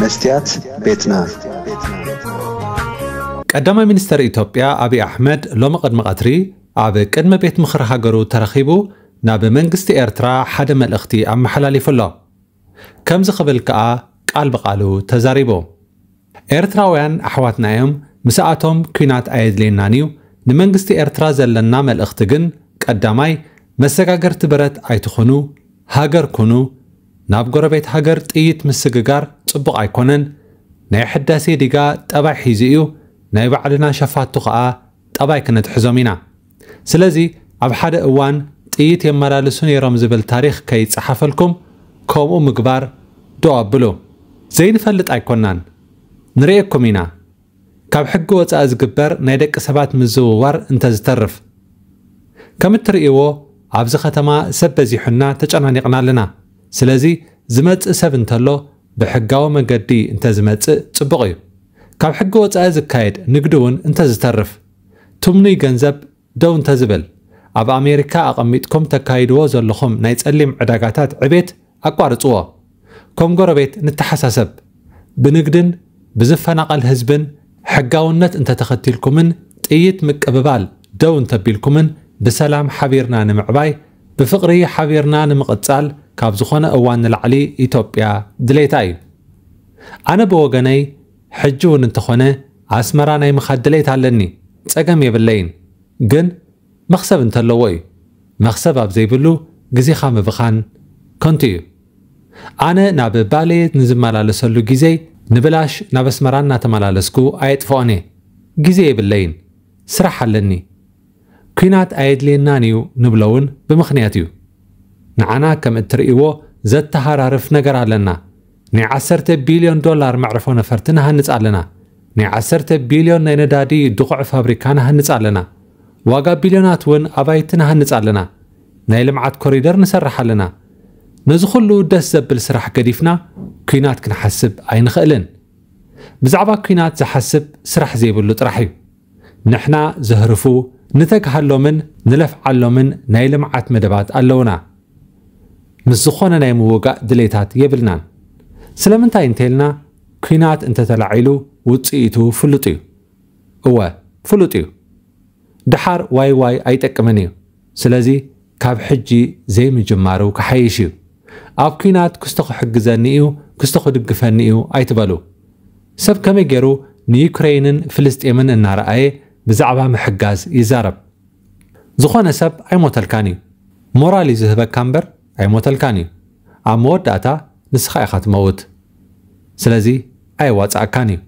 መስትያት ቤትና። ቀዳማይ ሚኒስተር ኢትዮጵያ ኣብይ ኣሕመድ ሎሚ ቅድሚ ቀትሪ ኣብ ቅድሚ ቤት ምኽሪ ሃገሩ ተረኺቡ ናብ መንግስቲ ኤርትራ ሓደ መልእኽቲ ኣመሓላሊፉ ኣሎ። ከምዚ ክብል ከኣ ቃል ብቓሉ ተዛሪቡ። ኤርትራውያን ኣሕዋትና እዮም፣ ምስኣቶም ኲናት ኣየድልየናን እዩ። ንመንግስቲ ኤርትራ ዘለና መልእኽቲ ግን ቀዳማይ መሰጋገርቲ ብረት ኣይትኹኑ፣ ሃገር ኩኑ። ናብ ጎረቤት ሃገር ጥይት ምስግጋር ጽቡቕ ኣይኮነን። ናይ ሕዳሴ ዲጋ ጠባይ ሒዙ እዩ፣ ናይ ባዕልና ሸፋቱ ከኣ ጠባይ ክነትሕዞም ኢና። ስለዚ ኣብ ሓደ እዋን ጥይት የመላልሱ ነይሮም ዝብል ታሪኽ ከይጸሓፈልኩም ከምኡ ምግባር ደው ኣብሉ። ዘይንፈልጥ ኣይኮናን፣ ንርእየኩም ኢና። ካብ ሕጊ ወጻኢ ዝግበር ናይ ደቂ ሰባት ምዝውዋር እንተዝተርፍ። ከም እትርእይዎ ኣብዚ ከተማ ሰብ በዚሑና ተጨናኒቕና ኣለና። ስለዚ ዝመጽእ ሰብ እንተሎ ብሕጋዊ መገዲ እንተዝመጽእ ጽቡቕ እዩ። ካብ ሕጊ ወጻኢ ዝካየድ ንግዲ እውን እንተዝተርፍ። ትምኑይ ገንዘብ ደው እንተዝብል። ኣብ ኣሜሪካ ኣቐሚጥኩም ተካይድዎ ዘለኹም ናይ ጸሊም ዕዳጋታት ዕቤት ኣቋርጽዎ። ከም ጎረቤት ንተሓሳሰብ። ብንግድን ብዝፈናቐል ህዝብን ሕጋውነት እንተተኸቲልኩምን ጥይት ምቅብባል ደው እንተቢልኩምን ብሰላም ሓቢርና ንምዕባይ ብፍቕሪ ሓቢርና ንምቕጻል ካብ ዝኾነ እዋን ንላዕሊ ኢትዮጵያ ድሌታ እዩ። ኣነ ብወገነይ ሕጂ እውን እንተኾነ ኣስመራ ናይ ምኻድ ድሌት ኣለኒ፣ ጸገም የብለይን። ግን መኽሰብ እንተለዎ እዩ። መኽሰብ ኣብ ዘይብሉ ግዜኻ ምብኻን ከንቱ እዩ። ኣነ ናብ ባሌ ንዝመላለሰሉ ግዜይ ንብላሽ ናብ ኣስመራ እናተመላለስኩ ኣየጥፍኦን እየ። ግዜ የብለይን፣ ስራሕ ኣለኒ። ኲናት ኣየድልየናን እዩ ንብሎ እውን ብምኽንያት እዩ። ንዓና ከም እትርእይዎ ዘተሃራርፍ ነገር ኣለና። ናይ ዓሰርተ ቢልዮን ዶላር መዕርፎ ነፈርቲ ንሃንጽ ኣለና። ናይ ዓሰርተ ቢልዮን ናይ ነዳዲ ድቑዕ ፋብሪካ ንሃንጽ ኣለና። ዋጋ ቢልዮናት እውን ኣባይቲ ንሃንጽ ኣለና። ናይ ልምዓት ኮሪደር ንሰርሕ ኣለና። ነዚ ኩሉ ደስ ዘብል ስራሕ ገዲፍና ኲናት ክንሓስብ ኣይንኽእልን። ብዛዕባ ኲናት ዝሓስብ ስራሕ ዘይብሉ ጥራሕ እዩ። ንሕና ዘህርፉ፣ ንተግሃሎምን ንለፍዓሎምን ናይ ልምዓት መደባት ኣለውና። ምስ ዝኾነ ናይ ምውጋእ ድሌታት የብልናን። ስለምንታይ እንተኢልና፣ ኲናት እንተተላዒሉ ውጽኢቱ ፍሉጥ እዩ። እወ፣ ፍሉጥ እዩ። ደሓር ዋይ ዋይ ኣይጠቅምን እዩ። ስለዚ ካብ ሕጂ ዘይምጅማሩ ክሓይሽ እዩ። ኣብ ኲናት ክስቶ ክሕግዘኒ እዩ፣ ክስቶ ክድግፈኒ እዩ ኣይትበሉ። ሰብ ከመይ ገይሩ ንዩክረይንን ፍልስጤምን እናረኣየ ብዛዕባ ምሕጋዝ ይዛረብ? ዝኾነ ሰብ ኣይሞተልካን እዩ። ሞራል እዩ ዝህበካ እምበር ኣይሞተልካን እዩ። ኣብ መወዳእታ ንስኻ ኢኻ ትመውት። ስለዚ ኣየዋጽኣካን እዩ።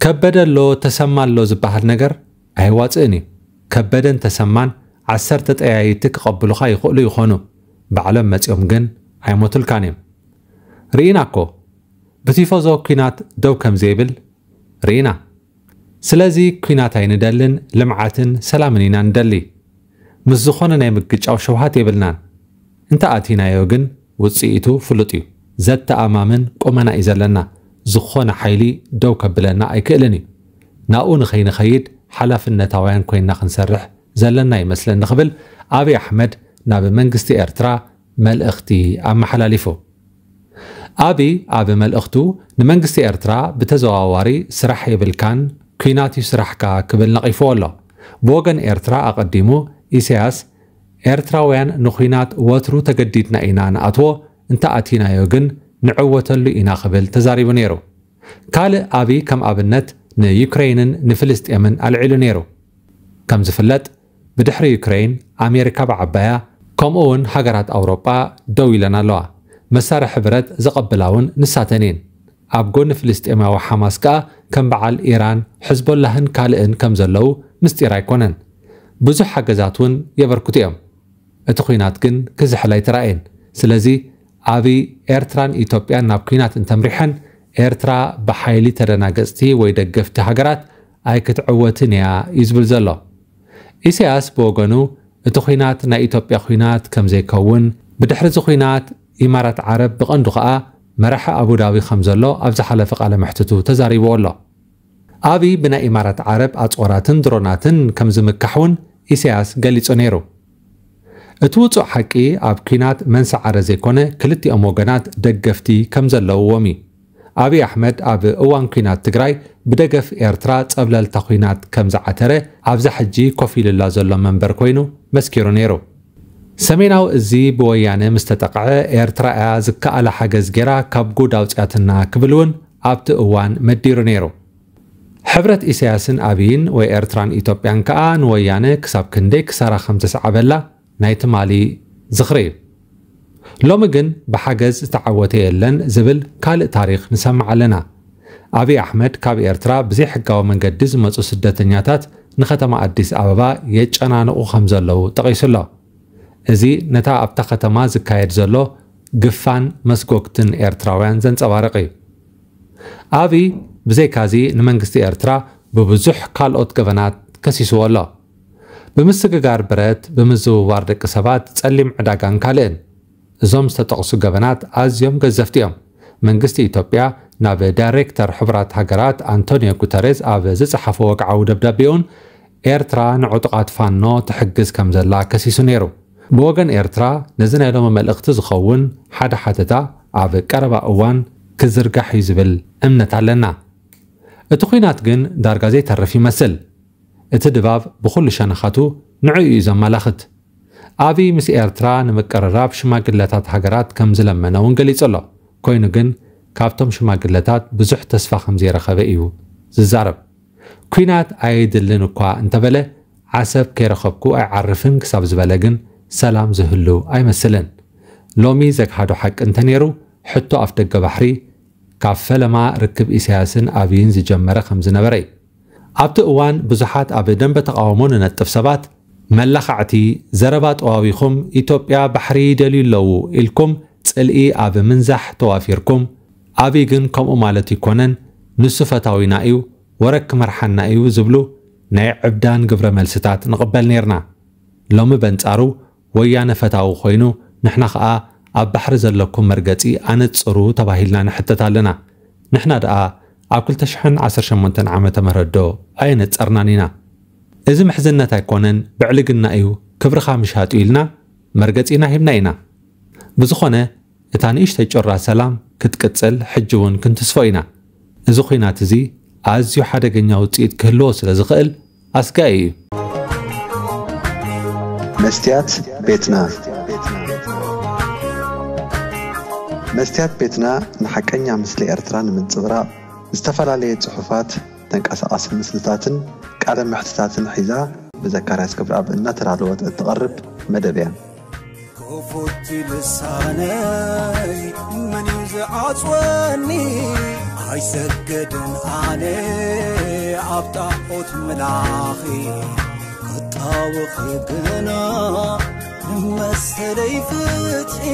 ከበደ ኣሎ ተሰማ ኣሎ ዝበሃል ነገር ኣየዋጽእን እዩ። ከበደን ተሰማን ዓሰርተ ጠያይቲ ክቐብሉኻ ይኽእሉ ይኾኑ፣ ባዕሎም መጺኦም ግን ኣይሞቱልካን እዮም። ርኢና እኮ ብቲፎዞ ኲናት ደው ከም ዘይብል ርኢና። ስለዚ ኲናት ኣይንደልን፣ ልምዓትን ሰላምን ኢና ንደሊ። ምስ ዝኾነ ናይ ምግጫው ሸውሃት የብልናን። እንተ ኣቲናዮ ግን ውጽኢቱ ፍሉጥ እዩ። ዘተኣማምን ቁመና እዩ ዘለና። ዝኾነ ሓይሊ ደው ከብለና ኣይክእልን እዩ። ናብኡ ንኸይንኸይድ ሓላፍነታውያን ኮይንና ክንሰርሕ ዘለና ይመስለኒ ክብል ኣብይ ኣሕመድ ናብ መንግስቲ ኤርትራ መልእኽቲ ኣመሓላሊፉ። ኣብይ ኣብ መልእኽቱ ንመንግስቲ ኤርትራ ብተዘዋዋሪ ስራሕ የብልካን፣ ኲናት እዩ ስራሕካ ክብል ነቒፍዎ ኣሎ። ብወገን ኤርትራ ኣቐዲሙ ኢሳያስ ኤርትራውያን ንኲናት ወትሩ ተገዲድና ኢና ንኣትዎ፣ እንተ ኣቲናዮ ግን ንዕወተሉ ኢና ክብል ተዛሪቡ ነይሩ። ካልእ ኣብይ ከም ኣብነት ንዩክረይንን ንፍልስጤምን ኣልዒሉ ነይሩ። ከም ዝፍለጥ ብድሕሪ ዩክረይን ኣሜሪካ ብዓባያ ከምኡ እውን ሃገራት ኣውሮጳ ደው ኢለን ኣለዋ። መሳርሒ ብረት ዘቐብላ እውን ንሳተን እየን። ኣብ ጎኒ ፍልስጤማዊ ሓማስ ከኣ ከም በዓል ኢራን፣ ሕዝቦላህን ካልእን ከም ዘለዉ ምስጢር ኣይኮነን። ብዙሕ ሓገዛት እውን የበርክቱ እዮም። እቲ ኲናት ግን ክዝሕል ኣይተራእየን። ስለዚ ኣብይ ኤርትራን ኢትዮጵያን ናብ ኲናት እንተምሪሐን ኤርትራ ብሓይሊ ተደናገጽቲ ወይ ደገፍቲ ሃገራት ኣይክትዕወትን እያ እዩ ዝብል ዘሎ። ኢሳያስ ብወገኑ እቲ ኲናት ናይ ኢትዮጵያ ኲናት ከም ዘይከውን፣ ብድሕሪ እዚ ኲናት ኢማራት ዓረብ ብቐንዱ ከኣ መራሒ ኣቡዳቢ ከም ዘሎ ኣብ ዝሓለፈ ቃለ መሕትቱ ተዛሪብዎ ኣሎ። ኣብይ ብናይ ኢማራት ዓረብ ኣጽዋራትን ድሮናትን ከም ዝምካሕ እውን ኢሳያስ ገሊጹ ነይሩ። እቲ ውጹእ ሓቂ ኣብ ኲናት መን ሰዓረ ዘይኮነ ክልቲኦም ወገናት ደገፍቲ ከም ዘለውዎም እዩ። ኣብይ ኣሕመድ ኣብ እዋን ኲናት ትግራይ ብደገፍ ኤርትራ ጸብለልታ ኲናት ከም ዝዓተረ ኣብዛ ሕጂ ኮፍ ኢሉላ ዘሎ መንበር ኮይኑ መስኪሩ ነይሩ። ሰሜናዊ እዚ ብወያነ ምስ ተጠቕዐ ኤርትራ እያ ዝከኣላ ሓገዝ ጌራ ካብ ጉድ ኣውጽያትና ክብል እውን ኣብቲ እዋን መዲሩ ነይሩ። ሕብረት ኢሳያስን ኣብይን ወይ ኤርትራን ኢትዮጵያን ከኣ ንወያነ ክሳብ ክንደይ ክሳራ ከም ዘስዓበላ ናይ ትማሊ ዝኽሪ እዩ። ሎሚ ግን ብሓገዝ ዝተዓወተ የለን ዝብል ካልእ ታሪኽ ንሰምዕ ኣለና። ኣብይ ኣሕመድ ካብ ኤርትራ ብዘይሕጋዊ መንገዲ ዝመጹ ስደተኛታት ንከተማ ኣዲስ ኣበባ የጨናንቑ ከም ዘለዉ ጠቒሱ ኣሎ። እዚ ነታ ኣብታ ከተማ ዝካየድ ዘሎ ግፋን መስጎግትን ኤርትራውያን ዘንጸባርቕ እዩ። ኣብይ ብዘይካዚ ንመንግስቲ ኤርትራ ብብዙሕ ካልኦት ገበናት ከሲስዎ ኣሎ። ብምስግጋር ብረት፣ ብምዝውዋር ደቂ ሰባት፣ ጸሊም ዕዳጋን ካልእን። እዞም ዝተጠቕሱ ገበናት ኣዝዮም ገዘፍቲ እዮም። መንግስቲ ኢትዮጵያ ናብ ዳይሬክተር ሕቡራት ሃገራት ኣንቶኒዮ ጉተሬዝ ኣብ ዝጸሓፎ ወግዓዊ ደብዳቤኡን ኤርትራ ንዕጡቓት ፋኖ ትሕግዝ ከም ዘላ ከሲሱ ነይሩ። ብወገን ኤርትራ ነዚ ናይ ሎሚ መልእኽቲ ዝኸውን ሓደ ሓተታ ኣብ ቀረባ እዋን ክዝርጋሕ እዩ ዝብል እምነት ኣለና። እቲ ኲናት ግን ዳርጋ ዘይተርፍ ይመስል። እቲ ድባብ ብኹሉ ሸነኻቱ ንዕኡ እዩ ዘመላኽት። ኣብይ ምስ ኤርትራ ንምቅርራብ ሽማግለታት ሃገራት ከም ዝለመነ እውን ገሊጹ ኣሎ። ኮይኑ ግን ካብቶም ሽማግለታት ብዙሕ ተስፋ ከም ዘይረኸበ እዩ ዝዛረብ። ኲናት ኣየድልን እኳ እንተበለ ዓሰብ ከይረኸብኩ ኣይዓርፍን ክሳብ ዝበለ ግን ሰላም ዝህሉ ኣይመስልን። ሎሚ ዘግሃዶ ሓቂ እንተነይሩ ሕቶ ኣፍደገ ባሕሪ ካብ ፈለማ ርክብ ኢሳያስን ኣብይን ዝጀመረ ከም ዝነበረ እዩ። ኣብቲ እዋን ብዙሓት ኣብ ደንበ ተቓውሞ ንነጥፍ ሰባት መላኻዕቲ ዘረባ ጠዋዊኹም ኢትዮጵያ ባሕሪ ይደልዩ ኣለዉ ኢልኩም ጽልኢ ኣብ ምንዛሕ ተዋፊርኩም፣ ኣብይ ግን ከምኡ ማለት ይኮነን፣ ንሱ ፈታዊና እዩ፣ ወረ ክመርሓና እዩ ዝብሉ ናይ ዕብዳን ግብረ መልስታት ንቕበል ነይርና። ሎሚ በንጻሩ ወያነ ፈታዊ ኮይኑ ንሕና ኸኣ ኣብ ባሕሪ ዘለኩም መርገጺ ኣነጽሩ ተባሂልና ንሕተት ኣለና። ንሕና ደኣ ኣብ ክልተ ሽሕን ዓሰርተ ሸሞንተን ዓመተ ምህረት ዶ ኣየነጸርናን ኢና? እዚ ምሕዝነት ኣይኮነን ብዕልግና እዩ ክብርኻ ምሻጥ እዩ ኢልና መርገጺና ሂብና ኢና። ብዝኾነ እታ ንእሽተይ ጩራ ሰላም ክትቅጽል ሕጂ እውን ክንትስፎ ኢና። እዚ ኹናት እዚ ኣዝዩ ሓደገኛ ውጽኢት ክህልዎ ስለ ዝኽእል ኣስጋኢ እዩ። መስትያት ቤትና መስትያት ቤትና ንሓቀኛ ምስሊ ኤርትራ ንምንጽብራቕ ዝተፈላለየ ጽሑፋት፣ ተንቀሳቓሲ ምስልታትን ቃለ መሕትታትን ሒዛ ብዘካርያስ ገብረኣብ እናተዳለወት እትቐርብ መደብ እያ። ክፉት ልሳነይ መን እዩ ዝዓጽወኒ? ኣይሰገድን ኣነ ኣብ ጣዖት ምላኺ ክጣወኺ ግና ንመሰለይ ፍትሒ